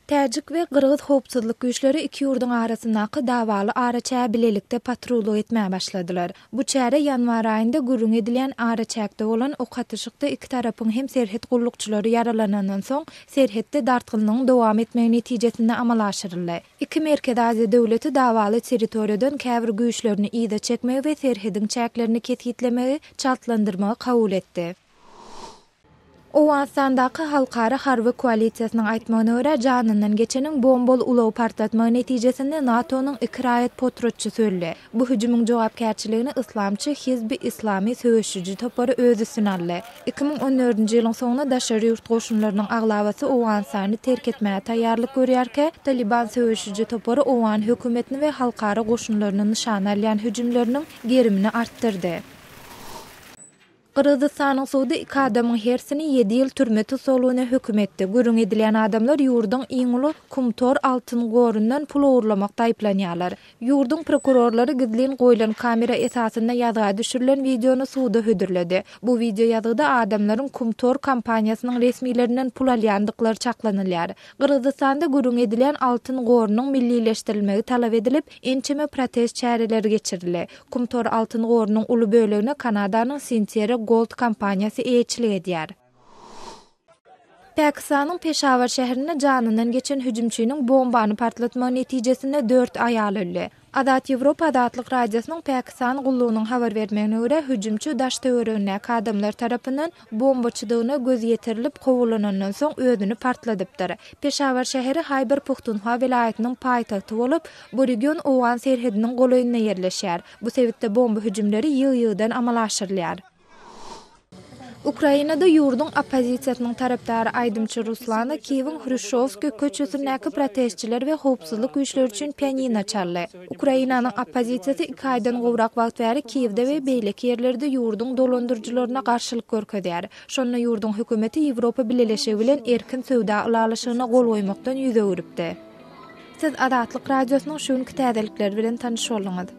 Täjik we gyrgyz howpsuzlyk güýçleri iki ýurduň arasyndaky dawaly araçäge bilelikde patrullyk etmäge başladylar. Bu çäre ýanwar aýynda gürrüňi edilýän araçäkde bolan ok atyşykda iki tarapyň hem serhet gullukçylary ýaralanandan soň, serhetde dartgynlygyň dowam etmegi netijesinde amala aşyryldy. Iki Merkezi Aziýa döwleti dawaly territoriýadan käbir güýçlerini yza çekmegi we serhediň çäklerini kesgitlemegi çaltlandyrmagy kabul etdi. Owganystandaky halkara harby koalisiýasynyň aýtmagyna görä, janyndan geçeniň bombaly ulagy partlatmagy netijesinde NATO-nyň iki raýat potratçysy öldi. Bu hüjümiň jogapkärçiligini yslamçy Hizbi Islami söweşiji topary öz üstüne aldy. 2014-nji ýylyň soňunda daşary ýurt goşunlarynyň aglabasy Owganystany terk etmäge taýýarlyk görýärkä, Talyban söweşiji topary owgan hökümetini we halkara goşunlaryny nyşana alýan hüjümleriniň gerimini artdyrdy. Gyrgyzystanyň sudy iki adamyň hersini ýedi ýyl türme tussaglygyna höküm etdi. Gürrüň edilýän adamlar ýurduň iň uly Kumtor altyn gorundan pul ogurlamakda aýyplanýarlar. Ýurduň prokurorlary gizlin goýlan kamera esasynda ýazga düşürilen wideony suda hödürledi. Bu wideoýazgyda adamlaryň Kumtor kompaniýasynyň resmilerinden pul alýandyklary çaklanylýar. Gyrgyzystanda gürrüň edilýän altyn gorunyň millileşdirilmegi talap edilip, ençeme protest çäreleri geçirildi. Kumtor altyn gorunyň uly bölegine Kanadanyň Centerra Gold kompaniýasy eýeçilik edýär. Pakistanyň Peşawar şäherinde janyndan geçen hüjümçiniň bombany partlatmagy netijesinde dört aýal öldi. Azat Ýewropa Azatlyk Radiosynyň Pakistan gullugynyň habar bermegine görä, hüjümçi daş-töweregindäki adamlar tarapyndan bombaçydygyna göz ýetirilip, kowulanandan soň özüni partladypdyr. Peşawar şäheri Haýber-Puhtunhwa welaýatynyň paýtagty bolup, Bu region owgan serhediniň golaýynda ýerleşýär. Bu sebitde bomba hüjümleri ýygy-ýygydan amala aşyrylýar. Ukrainada ýurduň oppozisiýasynyň tarapdary aýdymçy Ruslana Kiýewiň Hruşşowskiý köçesindäki protestçiler we howpsuzlyk güýçleri üçin pianino çaldy. Ukrainanyň oppozisiýasy iki aýdan gowrak wagt bäri Kiýewde we beýleki ýerlerde ýurduň dolandyryjylaryna garşylyk görkezýär. Şonda ýurduň hökümeti Ýewropa Bileleşigi bilen erkin söwda ylalaşygyna gol goýmakdan ýüz öwrüpdi. Siz Azatlyk Radiosynyň şu günki täzelikleri bilen tanyş bolduňyz.